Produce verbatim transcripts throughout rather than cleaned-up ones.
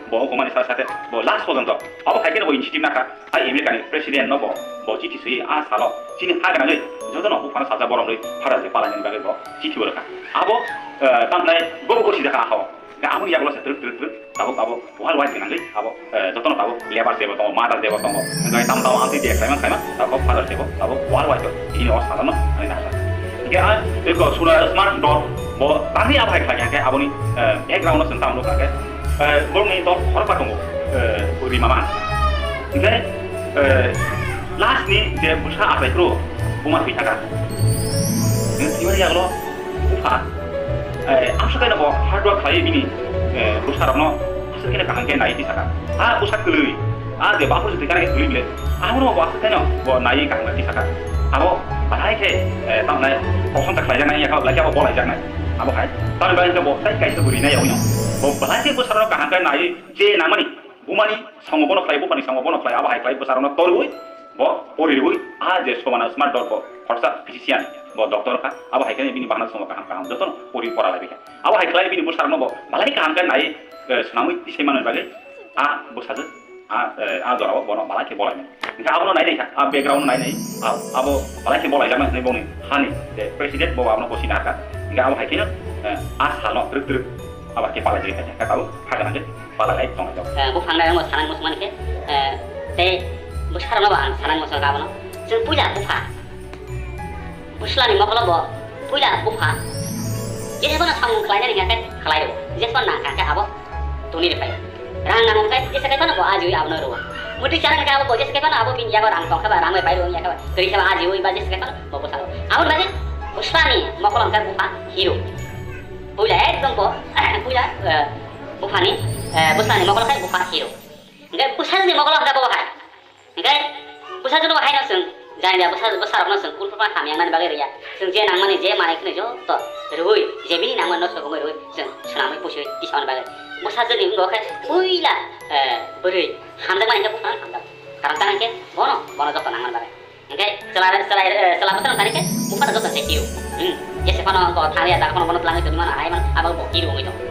Bo hukumani sal sate bo last porjonto abo hai khe bo initiative nakha. Hai America ni president no bo, bo chithi swi a salo chini ha gwnangwi jotono buphano sajak borom rwi Father's Day palainani bagwi bo chithi bo rwkha. Abo, eh, tamnai bobo gosi jakha aho. Ga aboni yagulo se twrwk twrwk twrwk tabuk abo world wide gwnangwi abo, eh, jotono tabuk Labour Day bo tongo, Mother's Day bo tongo. Hwnkhai tam tamo amtwi day khlaima khlaima tabuk Father's Day bo tabuk world wide bo ini o sajano ani nahar. Hingke a eko sura smart dot bo tangni abo hai khlai hingke aboni, eh, background no chwng tamo nukha hingke, eh, borokni dol khorokba tongo, eh, Rima man. Hingke, eh, last ni je bwsa achai phuru buma thwi thaka. Hingke thwimani yagulo bupha, eh, amswk kaino bo hard work khlaiwi bini, eh, bwsarokno aswk khe kaham khe nai twi sakha. A bwsa kwlwi, a je baphuru se twi kana khe kwlwi bile, abono bo aswk kaino bo naiwi kaham khe twi sakha. Abo bahai khe, eh, tamnai kosonta khlaijaknai, yakha belai khe abo bolaijaknai. Abo hai tamni bagwi khe bo tai kaisa bo rinai yawi no. Bo belai khe bwsarokno kaham khe naiwi je nangmani, bumani songo bono khlai, buphani songo bono khlai, abo hai khlai bwsarokno torwi bo pori rwi, a je Somana smart dot bo khoroksa physician, bo doctor kha, abo hai khe bini bahana songo kaham kaham jotono pori pora lai bikha. Abo hai khlai bini bwsarokno bo belai kaham khe nai, eh, swnamwi tisai manwi bagwi a bwsajwk a, eh, a jorao bono belai khe bolai mano. Hingkhe abono nai naikha, a background nai nai, a, abo belai khe bolai jaknai hwnwi boni hani je president bo abono bosi narwkha. Hingkhe abo hai kheno, eh, a salno twrwk twrwk abo khe palai jagwi kha, khe tabuk ha gwnang khe palai lai tongo. Eh, buphang nai omo sanang muchung mani khe, eh, tei bwsarokno bo ang sanang muchung abono. Chwng puila bupha. Bwslani mokolo bo puila bupha. Jesa phano samung khlainani hingkha khe khlai rwo. Jesa phano nang kha khe abo tuni rw phai. Rang nango khe jesa khe phano bo ajiwi abono rwo. Mutwi chana khe abo bo jesa khe phano abo bini yago rang tong khe ba rang bai bai rwo wngya khe ba. Kwrwi khe ba ajiwi ba jesa khe phano bo bwsalo. Aboni bagwi bwslani mokolo hingkha bupha hero. Puila ekdom bo puila, eh, buphani, eh, bwslani mokolo khe bupha hero. Hingkhe bwsajwkni mokolo hingkha bo hai. Hingkhe bwsajwkno haino chwng jani da bwsa-, bwsarokno chwng kulphukma hamya wngnani bagwi rwya. Chwng je nangmani je manwi khwnwi joto rwui, je bini nangmani no sogwngwi rwui chwng swnamwi pusiwi tisamani bagwi. Bwsajwkni wngkha khe puila, eh, bwrwi hamjakmani hingkhe buphano hamjak. Karon tang hingkhe bono, bono joto nangmani bagwi. Hingkhe chwla, chwla, eh, chwla bwsarok tani khe buphano joto se hero. Hmm. Jese phano bo thangya jaga phano bono twlangwi tongwi mano, hai mano, abo bo hero wngwi tongo.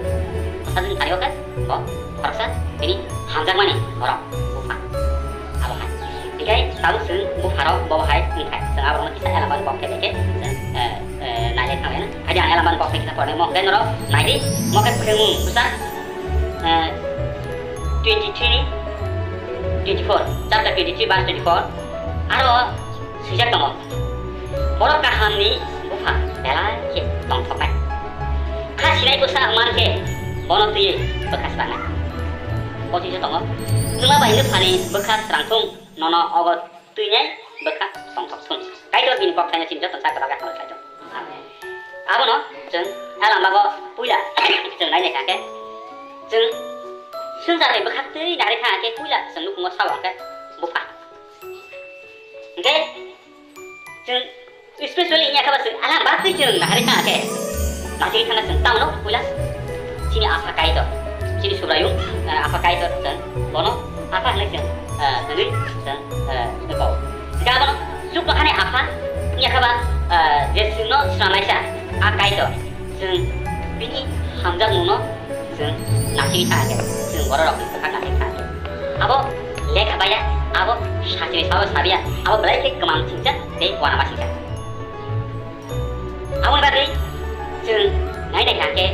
Bwsajwkni thani o khe bo khoroksa bini hamjakmani borok bupha. Abo hai. Hingkhe tabuk chwng bupharok bo hai wngthai. Chwng aborokno kisa elabani kok khe bai khe chwng, eh, eh, nailai thanglaina. Hai di ang elabani kok khe kisa pornai mo hingkhe norok nai di. Mo khe phwrwngmung bwsa, eh, twenty three ni twenty four, chapter twenty three verse twenty four. Aro swijak tongo, "Borok kahamni bupha belai khe tongthoknai. Kha sinai bwsa man khe bono twiwi bwkha srangnai." Pochiso tongo, "Nwma bai nwphani bwkha srang thung, nono ogo twinai bwkha tongthok thung." Kaitor bini kok thaino chini joto sak kwtal khe hambai khlai thung. Abono chwng a lama o puila chwng nai nai kha khe, chwng swngcharni bwkha twi nari kha khe puila chwng nukhungo sao hwnkhe bupha. Hingkhe chwng specially wngya khe ba chwng alam ba twi chwng nahari thang khe, nahari thangna chwng tamo no puila chini apha Kaitor, chini Subraiyung, eh, apha Kaitor chwng bono apha hwnwi chwng, eh, hwnwi chwng, eh, kok. Hingkhe abono chuknohani apha wngya khe ba, eh, je chwngno swnamnaisa a Kaitor, chwng bini hamjakmungno chwng naisingwi thang khe, chwng bororokni bwkhak naisingwi thang khe. Abo lekha baiya, abo sachini sao sabiya, abo belai khe kwmang singcha tei uanama singcha. Aboni bagwi chwng nai nai kha khe,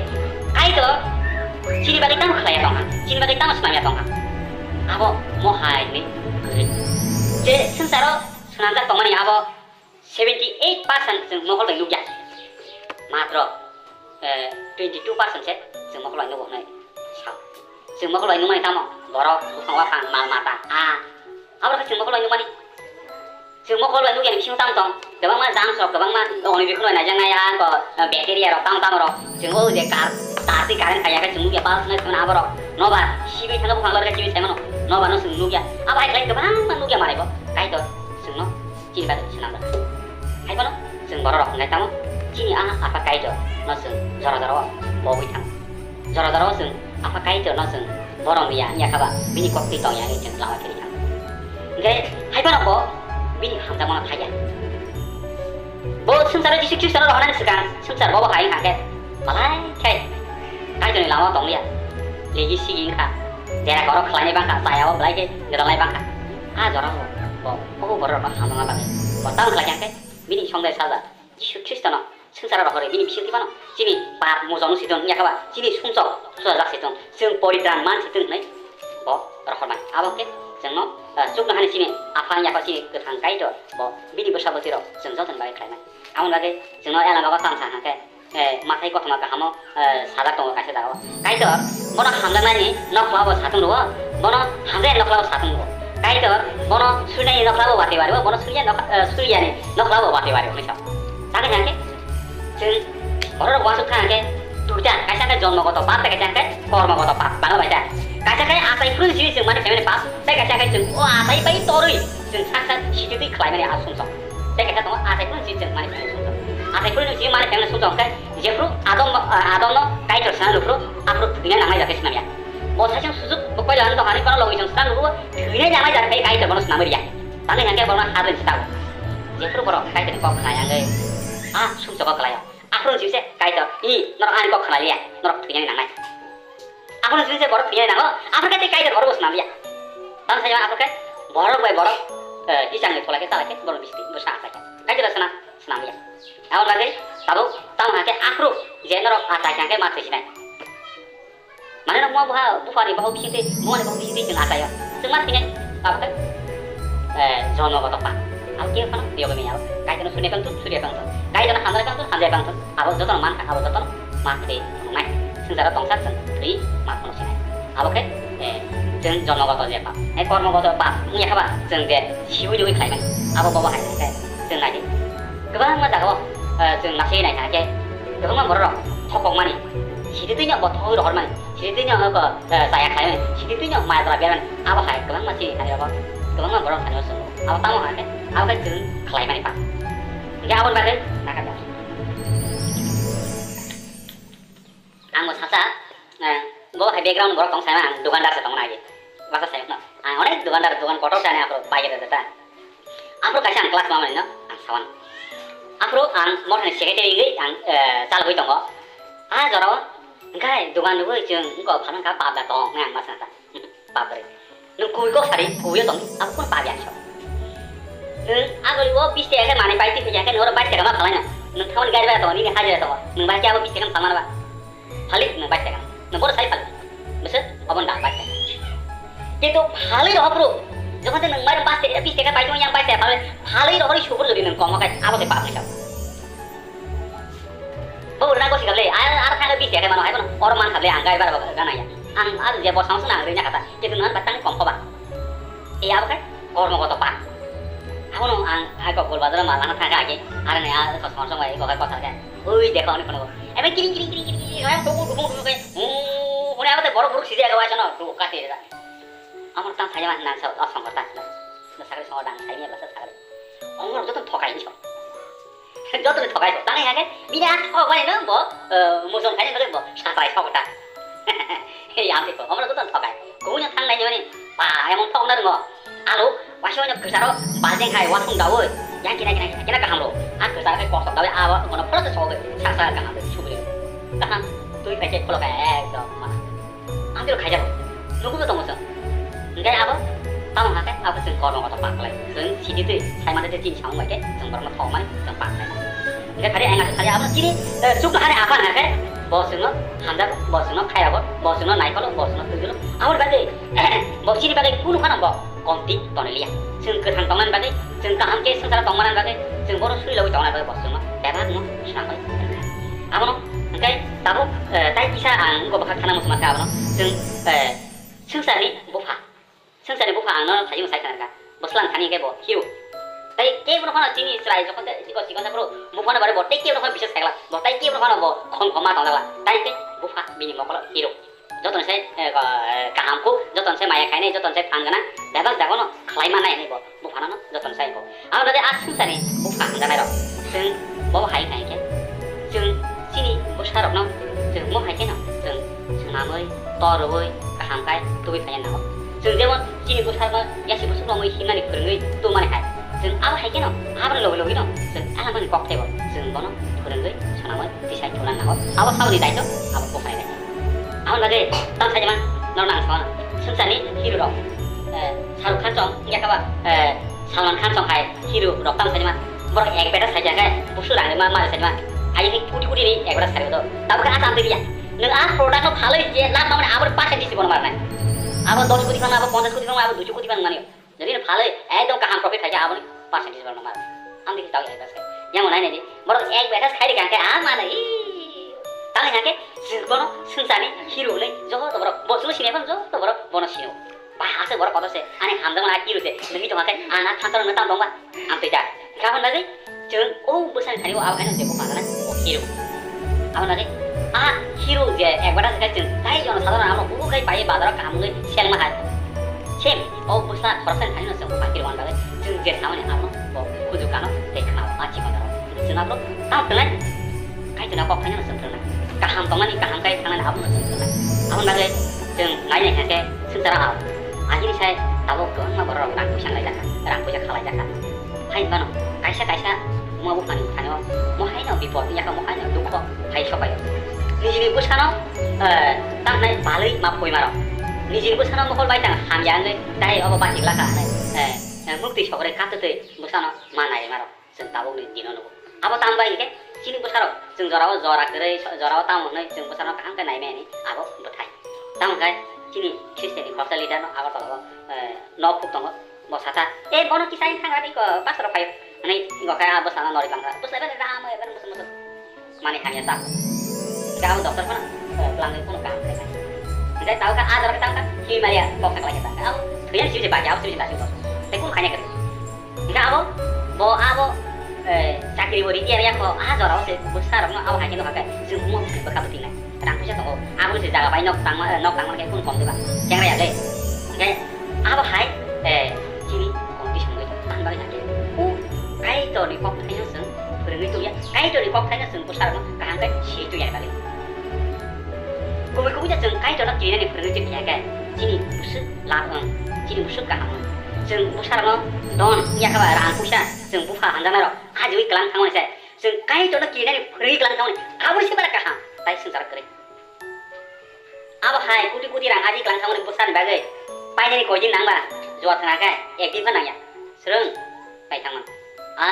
Kaitor chini bagwi tamo khlaiya tongkha, chini bagwi tamo swnamya tongkha. Abo mo hai hwnwi kwrwi. Je swngcharo swnamjak tongmani abo seventy eight percent chwng mokol bai nukya. Matro, eh, twenty two percent se chwng mokol bai nugo hwnwi sao. Chwng mokol bai nukmani tamo borok, buphang waphang, mal mata, a. Abo khe chwng mokol bai nukmani. Chwng mokol bai nukya ni bisingo tamo tong. Kwbangma germs rok, kwbangma oni bikhun bai naijaknai, a, ko, eh, bacteria rok, tamo tamo rok. Chwng o je kar, tar twi current khaiya khe chwng nukya, pal swnai swnai aborok. Nobar, sibwi thangkhe buphang lorkhe sibwi saimano. Nobar no chwng nukya. Abo hai khlai kwbangma nukya manai bo. Kaitor chwngno chini bagwi swnamjak. Hai phano chwng bororok hwnkhe tamo chini a apha Kaitor no chwng jora jora o bogwi thango. Jora jora o chwng apha Kaitor no chwng borom ya wngya kha ba bini kok twi tong ya wngwi chwng lama khe rikha. Hwnkhe hai phano bo bini hamjakmano thaiya. Bo swngcharo Jisu Khristo no rohornani swkang swngchar bobo hai wngkha khe malai khe Kaitorni lama o tong liya. Legi sigi wngkha. Jera koro khlainai bangkha, chaya o belai khe gwdalnai bangkha. A jora o bo, obo borok rokno hamjakna bagwi. Bo tamo khlai khe bini songdai saja Jisu Khristono swngcharo rohorwi bini bisingtwi phano chini pap mujano situng wngya kha ba chini sumsok sujajak situng chwng poritran man situng hwnwi bo rohormani. Abo khe chwngno, eh, chuknohani chini aphang yakho chini kwthang Kaitor bo bini bwsa bwtwi rok chwng jotoni bagwi khlaimani. Aboni bagwi chwngno Ela bago tamo sa kha khe, eh, Mathai kothoma kahamo, eh, sajak tongo kaisa jagao. Kaitor bono hamjaknaini nokhlao bo satung rwo, bono hamjakya nokhlao satung rwo. Kaitor bono suinani nokhlao bo watwi wario, bono suiya nok-, eh, suiyani nokhlao bo watwi wario hwnwi sa. Sakhe sakhe chwng borok uansuk thang khe duita, kaisa khe jonmogoto pap, tei kaisa khe kormogoto pap, Bangla bai ta. Kaisa khe achai phuru simi chwng mani khlaimani pap, tei kaisa khe chwng o achai bai torwi chwng sak sak sititwi khlaimani a sumsok. Tei kaisa tongo achai phuru simi chwng mani khlaimani sumsok. Achai phuru simi mani khlaimani sumsok khe jephru Adam, Adamno Kaitor swnam rwphru aphuru thwina nangnai jagwi swnamya. Bo saisang sujuk bo koila ang dohani kono logwi chwng swnam rwphru thwina nangnai jagwi Kaitor bono swnamwi rwya. Tangwi hwnkhe bono hadwin se tago. Jephru borok Kaitorni kok khna yangwi a sumsogo kwlaio. Aphuru sibise Kaitor, "I, norok ani kok khna liya, norok thwinani nangnai." Aphuru sibise borok thwinani nango, aphuru khe tei Kaitor borok bo swnam liya. Tamo sai aphuru khe borok bai borok, eh, kichangni thola khe chala khe borok bisti bwsa achai khe. Kaitor swnam, swnam liya. Aboni bagwi tabuk tamo hakhe aphuru je norok achai khe ma thwisinai. Mane no mo buha, buphani bahu bisingtwi, bumani bahu bisingtwi chwng achaio. Chwng ma thwinai, abo khe, eh, jonmogoto pap. Abo khe phano yogo miyao. Kaitorno suriya kang thun, suriya kang thun. Kaitorno hamjak kang thun, hamjak kang thun. Abo jotono man kha, abo jotono ma thwi phunuknai. Swngcharo tongsa chwng thwi ma phunuk sinai. Abo khe, eh, chwng jonmogoto je pap. Eh, kormogoto pap wngya kha ba chwng je siwi riwi khlaimani. Abo bobo hai khe chwng nai di. Kwbangma jagao, eh, chwng nasi nai kha khe kwbangma borok rok thokokmani. Sititwino bo thogwi rohormani. Sititwino bo, eh, chaya khlaimani. Sititwino maya jora bermani. Abo hai kwbangma chini thani rogo, kwbangma borok thani rogo chwng. Abo tamo hai khe, abo khe chwng khlaimani pa. Hingkhe aboni bagwi nakha. Ang bo sacha, eh, bo hai background borok tong saima ang dukandar se tong nai. Basa sai no. Ang onek dukandar, dukan kotor se ani aphuru bai khe ta. Aphuru kaisa ang class mamani no ang sawan. Aphuru ang mothani secretary wngwi ang, eh, chalogwi tongo. A jorao hingkhe dukan rwui chwng wngkha phalangkha pap da tong hwnwi ang ma sana ta. Pap bai. Nwng kubui kok sari, kubui o tong, abo kunu pap ya so. Nwng agori o bis taka khe manwi bai twi khe ya khe nwng oro bais taka ma phalai no. Nwng thaoni gari bai tongo, nini hajira tongo. Nwng bai khe abo bis taka phalmano ba. Phali nwng bai taka. Nwng bono sai phali. Bwswk obo da bai taka. Kintu phali rohor bro. Jokhon se nwng mairum bais taka, bis taka bai tong yang bai taka phali. Phali rohor subur jodi nwng kom khai abo se pap nai sa. Bo urna gosi kable, ar ar thang bis taka mano hai bono. Or man kable ang gai bar ba gana ya. Ang ar je bo sang suna ang rina kata. Kintu nan batang kom khoba. E abo khai kormo goto pa. Abono ang ai kok gol bazar ma lana thang age. Ar ne a ko song song bai ko kai ko thang. Ui dekho ani kono. Ebe kiri kiri kiri kiri. Oi ko ko ko ko. O hone abo te borok borok sidi aga wai sono. Do ka te da. Amar tang thaya ma nan sa asong ta. Na sakri song dang thaya ba sa sakri. Amar joto thokai ni so. Joto ni thokai so. Tang ya ke. Bini a thok bai no bo. Muson khai ni bo. Sa pai sok ta. He ya ko. Amar joto thokai. Ko ni thang nai ni. Pa emon thok na ngo. Alo, waisa waisa kwcharo balting hai wasung dawi, yang kina kina kina kina kaham rw. A kwchar khai kosok dawi a kono phola se sogwi saksa kaham rw sugri. Kaham twi khai se kholo khai ekdom mana. Ang tiro khai jabo. Nugu to tongo song. Engkai abo tamo hake abo sing kormo koto paklai. Sing sidi twi sai mate twi chini samung bai ke sing borok no thok mani sing paklai. Engkai khari ang asuk khari abo chini chuk hari apan hake bo sing no hamjak bo sing no khai abo bo sing no naikolo bo sing no twi jolo. Abo bai de Bo chini bagwi kunu phano bo komti tonwi liya. Chwng kwthang tongnani bagwi, chwng kaham khe swngcharo tongmani bagwi, chwng bono suri logwi tongnani bagwi bo chwngno bebakno swnamwi rwkha. Abono hwnkhe tabuk, eh, tai kisa ang wngkha bwkha khana muchungma khe abono chwng, eh, swngcharni bupha. Swngcharni bupha ang nono thaichimo sai khna rwkha. Bwswlang thani hwnkhe bo hero. Tai kebono phano chini chwrai jokhon tei chikon chikon sa phuru buphano bare bo tei kebono phano bisas khaikla. Bo tai kebono phano bo khom khom ma tongjak la. Tai hwnkhe bupha bini mokolo hero. Jotono se, eh, ko-, eh, kaham kuk, jotono se maya khainai, jotono se phan gwnang, bebak jaga no khlai mannai hinwi bo buphano no jotono se ko. Abo bagwi a swngcharni bupha hamjaknai rok. Chwng bo hai khai khe, chwng chini bwsa rok no, chwng mo hai khe no, chwng swnamwi, torwi, kaham khai tubui phai nango. Chwng jemon chini bwsa rok no yasi bwswk romwi himnani phwrwngwi tubumani hai. Chwng abo hai khe no, aboni logi logi no, chwng alamani kok teibo, chwng bono phwrwngwi swnamwi tisai thuna nango. Abo saboni daito, abo buphani daito. Aboni bagwi tam saima norok nang song. Swngcharni hero rok, eh, Shahrukh Khan song, wngya khe ba, eh, Salman Khan song hai hero rok tamo khaima. Borok ek beta sai khe, busu rang ma, ma sai ma. Aji ni koti koti ni ek beta sai do. Tamo khe asam twi ya. Nwng a product no phalwi je la phamani abo percentage bono marnai. Abo dos koti phano, abo ponchash koti phano, abo duiso koti phano mani. Jodi no phalwi ekdom kaham profit khai khe aboni percentage bono mar. Ang dikhe tau ek beta sai. Yang nai nai di. Borok ek beta sai ri khe a mano i. Tamo khe chwng bono swngcharni hero hwnwi joto borok. Bo chwng sini phano joto borok bono sino. Ba, aswk borok kotor se, ani hamjakmani a hero se, nungwi tongkha khe, ang a thansa rokno tamo tongba, ang twi ta. Kha hwn bagwi, chwng o bwsani thani o abo haino jebo pajana, o hero. Abo bagwi, a hero je ekbata se chwng, tai jono sadharon amo bubu khai pai bazaro kaham wngwi selma hai. Same, o bwsa khoroksani thani no chwng o hero hwn bagwi, chwng je samani amo bo kuju kano tei khao a chikon daro. Chwng abo tamo thwngnai. Kaitorni kok thaino chwng thwngnai. Kaham tongmani kaham kai thangnani abono chwng thwngnai. Aboni bagwi chwng nai nai kha khe swngcharo ao. Ahini sai tabuk kwbangma borok rang puisa nai jakha, rang puisa khalai jakha. Hai mano kaisa kaisa wngma buphani thani o mo haino bipod wngya kha, mo haino dukho hai sopaio. Nijini bwsano, eh, tamnai balwi ma phuima rok. Nijini bwsano mokol bai tang hamya wngwi dai obo bachik lakha hinwi, eh, eh, muktwi sogre katwtwi bwsano ma nai rima rok. Chwng tabukni dino nugo. Abo tamo bai hinkhe chini bwsarok chwng jorao jora kwrwi, jorao tamo hwnwi chwng bwsarokno kaham khe nai maya hinwi abo bwthai. Tamo khe chini Christian ni khoroksa leader no Agartala o, eh, nok phuk tongo. Bo sata, "Eh, bono kisa wng thang rani ko, pastor rok phaio." Hwnwi wngkha khe a bwsano nori tangkha. Bwsai bai ramo ebar musu musu. Mani hamya ta. Khe abo doctor phano, eh, twlangwi kuno kaham khlai maya. Hinkhe tabukhe a jorao khe tamo khe himwi maya kok saklai khe ta. Abo thwiya sibisi baki, abo sibisi ta sibisi. Tei kuno khaina kwrwi. Hingke abo, bo abo, eh, chakri bo ri ya, ya kho, ah, jora o se bwsa rok no abo hai khe no kha khe, chwng mo bwkha bwtwi nai. Rang puisa tongo, abo se jaga bai nok tangma, eh, nok tangma khe kun kom diba, chengra ya le. Hingke abo hai, eh, chini condition bai tong, tang bai hingke. O Kaitor ni kok thai no chwng phwrwngwi tong ya, Kaitor ni kok thai no chwng bwsa rok no kaham khe si tong ya kali. Kubui kubui da chwng Kaitor no kirinani phwrwngwi tong ya khe, chini bwswk lab wng, chini bwswk kaham wng. Chwng bwsarokno don wngya khe ba rang puisa, chwng bupha hamjaknairok ajiwi kwlang thangmani se, chwng Kaitorno kirinani phwrwngwi kwlang thangmani, aboni se bara kaham, tai swngchar kwrwi. Abo hai koti koti rang aji kwlang thangmani bwsani bagwi painani koi din nangba, jua thwngya khe ek din pha nangya, swrwng pai thangmani. A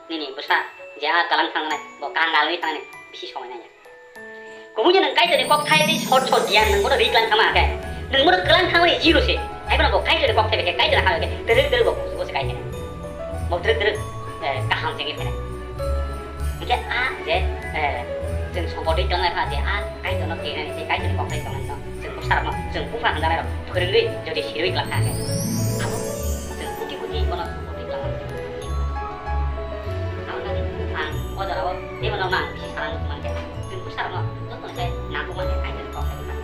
nini bwsa je a kwlang thangnai, bo kangal wngwi thangnai, bisi somai nangya. Kubui nwng Kaitorni kok thai tei sot sot giyan nwng bono ri kwlang thangma khe, nwng bono kwlang thangmani zero se. Hai bono bo Kaitorni kok thai bai khe Kaitor ha khe twrwk twrwk bo kuchugo se Kaitor. Bo twrwk twrwk, eh, kaham chengwi phainai. Hingke a je, eh, chwng sompotwi tongnai pha je a Kaitorno teinani tei Kaitorni kok thai tongnai no chwng bwsarokno chwng bupha hamjaknairok phwrwngwi jodi sirwi kwlak kha khe, abo chwng kuti kuti bono sompotwi kwlangma. Ang nani ang o jorao teibo nokno ang bisi sana nuk mankhe. Chwng bwsarokno jotono se nangkukmani Kaitorni kok thai bwkha.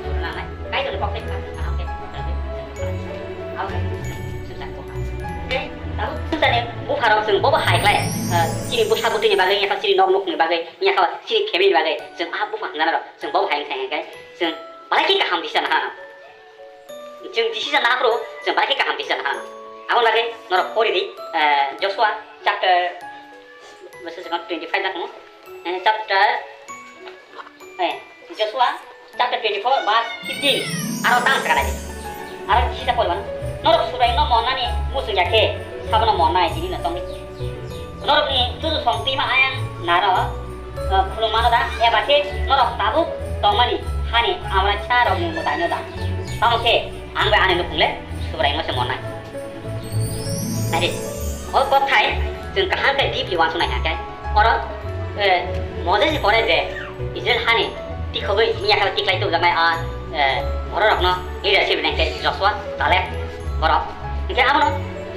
Jotono nangnai Kaitorni kok thai bwkha chwng kaham khe, abo khe chwng swngchar bwkha. Tei tabuk swngcharni bupharok chwng bobo hai khlai, ah, chini bwsa bwtwini bagwi, yakha chini nok nukni bagwi, yakha chini family ni bagwi chwng ah bupha hwnjanai rok chwng bobo hai wngkha hwnkhe chwng belai khe kaham decision nahana. Chwng decision naha phuru chwng belai khe kaham decision naha. Aboni bagwi norok pori di, eh, Joshua chapter, verses twenty five da tongo. Eh, chapter, eh, Joshua chapter twenty four verse fifteen. Aro tang sakha nai di. Aro kisa pori mano. Norok Subraiyungno monnani muchung ya khe, sabono monnai tini no tongdi. Norokni chuchusong twima ayang naro, eh, khulumano da, eba khe norok tabuk tongmani hani amraisa rokni mwtaino da? Tamo khe ang bai ani nukhung le Subraiyungno se monnai. Nai di, o kok thai chwng kaham khe deeply uansuk nai kha khe, oro, eh, Moses ni pore je Israel hani tikhogwi miya khe tikhlai tubjaknai a, eh, bororokno leadership nai khe Joshua, Caleb borok. Hingkhe abono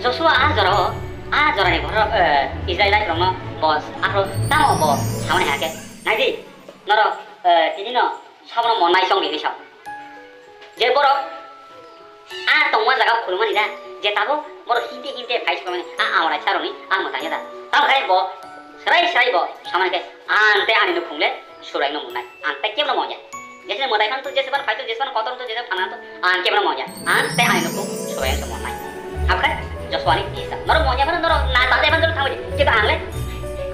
Joshua a jorao A jorani borok, eh, Israelite rokno bo aphuru tamo bo samani hakhe, "Naidi, norok, eh, tini no sabono monnai chong di," hinwi sao. Je borok a tongma jaga khulumani da, je tabuk borok himte himte phai sukmani, a amrai charoni a mwtangya da. Tamo khai bo srai srai bo samani khe, "Ang tei ani nukhung le Subraiyungno monnai. Ang tei kebono mongya. Jese mwtai phano to, jese phano phai to, jese phano kotor to, jese phano to, ang kebono mongya. Ang tei ani nukhung Subraiyungno monnai." Abkhe Joshua ni tisa. Norok mongya phano, norok na tante phano norok thangwi. Kiba ang le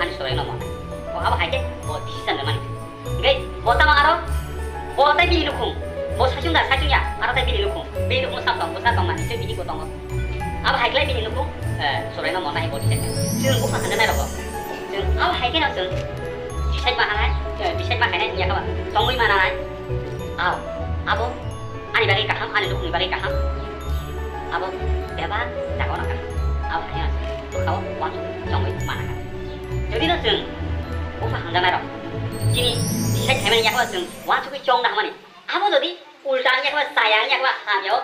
ani Subraiyungno monnai. O abo hai khe bo decision lamani. Hingke bo tamo aro bo tei bini nukhung. Bo saichung da, saichung ya, aro tei bini nukhung. Bini nukhung sam tong, bwsa tong mani, tei bini bo tongo. Abo hai khlai bini nukhung, eh, Subraino mona hai bo decide kha. Chwng bupha hanja nai rogo. Chwng abo hai kheno chwng decide ma hanai, eh, decide ma khainai, ya kha ba, tongwi ma nanai. Ao, abo ani bagwi kaham, ani nukhungni bagwi kaham. Abo bebak jagao no kaham. Abo hai kheno chwng bwkhao uansuk chongwi ma nangkha. Jodi no chwng bupha hanja nai rok, chini decide khaimani ya kha ba chwng uansugwi chong na hamani. Abo jodi ulta wngya khe ba, chaya wngya khe ba, hamya o,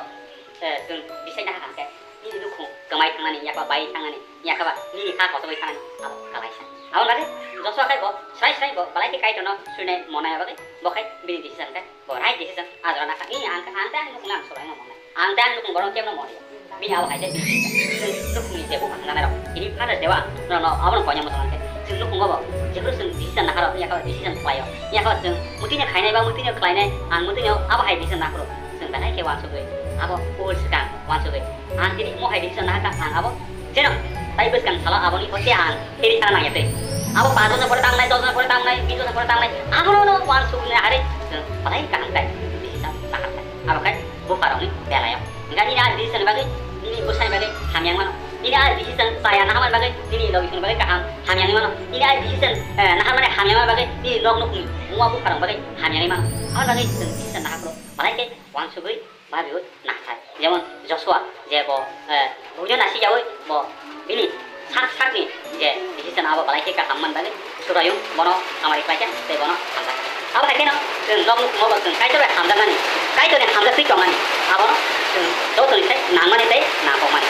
eh, chwng bisai naha kha khe, nini nukhung kwmai thangnani, yakhe ba bai thangnani, yakhe ba nini ha kochogwi thangnani, abo kwlaisa. Aboni bagwi Joshua khai bo srai srai bo belai khe Kaitorno suinai monai bagwi bo khai bini decision khe bo right decision ajra nakha. Nini ang, ang tei ani nukhung ang swbaima monai. Ang tei ani nukhung borok kebno monai. Bini abo hai tei bini chwng nukhungni je buphang hwnjanai rok. Tini Father's Day o ang norokno abono koina mwchang khe chwng nukhungo bo jephuru chwng decision naharok, yakhe decision khlaio. Yakhe chwng mwtwino khainai ba mwtwino khlainai, ang mwtwino abo hai decision naharok. Chwng belai khe uansugwi abo ul swkang uansugwi. Ang tini mo hai decision nahakha ang abo jeno tai bwskang salo aboni hote ang heri sana nangya tei. Abo paanch bosor pore tangnai, dos bosor pore tangnai, bis bosor pore tangnai, abono uansuknai hari chwng belai kaham khai decision naharkha. Abo khai bupharokni belayo. Hingkha nini a decision ni bagwi, nini bwsani bagwi hamya wngmano. Nini a decision chaya naharmani bagwi, nini logisongni bagwi kaham hamya wngmano. Nini a decision, eh, naharmani hamya wngmani bagwi, nini nok nukhungni buma bupharokni bagwi hamya wngmano. Aboni bagwi chwng decision naharphuru belai khe uansugwi babiwi naharkha. Jemon Joshua, je bo, eh, buino nasijaui bo bini sak sakni je decision abo belai khe kaham man bagwi Subraiyung bono hamari khlaikha tei bono hamjakha. Abo hai kheno chwng nok nukhungo bo chwng Kaitor bai hamjaknani, Kaitorni hamjaktwi tongnani, abono chwng jotonisai nangmani tei nangkukmani.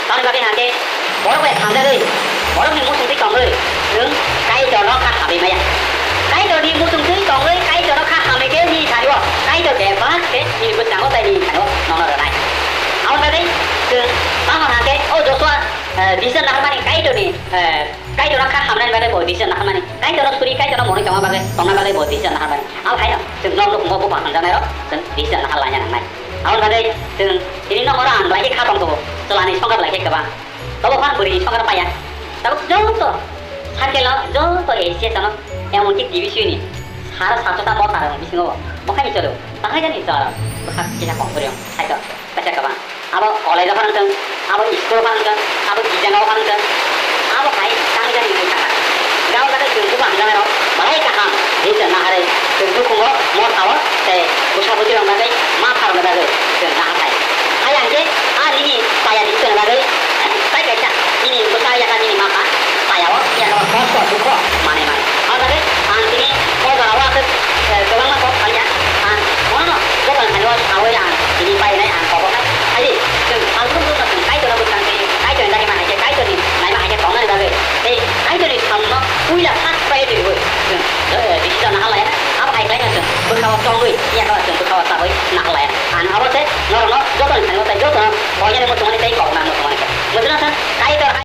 Tamoni bagwi hwnkhe borok bai hamjagwi, borokni muchungtwi tongwi chwng Kaitorno kha hamwi maya. Kaitorni muchungtwi tongwi Kaitorno kha hamwi khe nini thani-o Kaitor bebak khe nini bwskango tei nini thani-o nono rwnai. Aboni bagwi chwng tamo hwnkhe o Joshua, eh, decision naharmani Kaitorni, eh, Kaitorno kha hamnani bagwi bo decision naharmani. Kaitorno suri, Kaitorno monwi tongma bagwi, tongna bagwi bo decision naharmani. Abo haino chwng nok nukhungo bupha hamjaknairok chwng decision nahar laina nangnai. Aboni bagwi chwng tini nok oro ang belai khe kha tong tongo, chwlani songkha belai khe kwbang. Tobo phan bwrwini songkha paiya. Tabuk joto circle o, joto association o, emonki D B C ni sara satota motha rok bisingo bo khai cholo. Tangai jani chwla rok bwkha kisa kok bwrwi rok sai to. Kaisa kwbang. Abo college o phan wngthwng, abo school o phan wngthwng, abo gijang o phan wngthwng, abo hai tang jani wngwi thangkha. Gao gada chwng buphang janai rok belai kaham, je chwng naharwi chwng nukhungo, motha o tei bwsa bwtwi rok bagwi, ma pha rok bagwi chwng naharthai. Hai ang khe a nini paya di chwng bagwi, tai kaisa nini bwsa yakha nini ma pha paya o yakha o kosto dukho manwi mano. Abo bagwi ang tini o jora o aswk, eh, kwbangma kok salia. Ang bono joto ni thani o sawi ang tini painai ang koboknai. Hai di, chwng salbrum joto chwng Kaitorno bwskango twi, Kaitorni dagima hai khe, Kaitorni naima hai khe tongnani bagwi. Tei Kaitorni samungno puila first priority rwui chwng, eh, decision nahar laiya. Abo hai khlaino chwng bwkhao tongwi, yakha chwng bwkhao sabwi nahar laiya. Ang abo se norokno joto ni thani o tei joto no koinani muchungmani tei kobokna muchungmani khe. Muchungna thang Kaitor hai